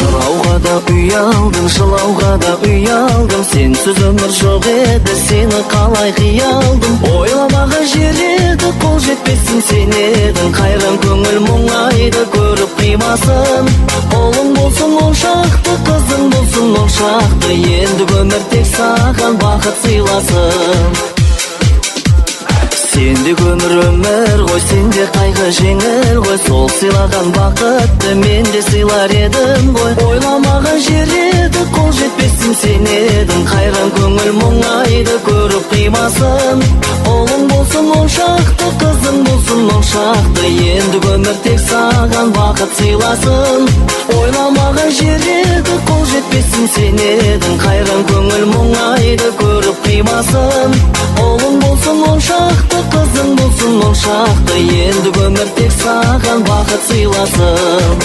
Сұрауға да ұялдым, жылауға да ұялдым. Сенсіз өмір жоқ еді, сені қалай қиялдым? Ойламаған жер еді, қол жетпесін сен едің. Қайран көңіл мұңайды көріп қимасын. Ұлың болсын 10 шақты, қызың болсын 10 шақты. Енді өмір тек саған бақыт сыйласын. Сенде өмір өмір ғой, сенде қайғы жеңіл ғой. Сол сыйлаған бақытты мен де сыйлар едім ғой. Ойламаған жер еді, қол жетпесін сен едің. Қайран көңіл мұңайды көріп қимасын. Ұлың болсын 10 шақты, қызың болсын 10 шақты. Енді өмір тек саған бақыт сыйласын. Ойламаған жер еді, қол жетпесін сен едің. Қайран көңіл мұңайды көріп қимасын. Ұлың болсын 10 шақты, қызың болсын 10 шақты. Енді өмір тек саған бақыт сыйласын.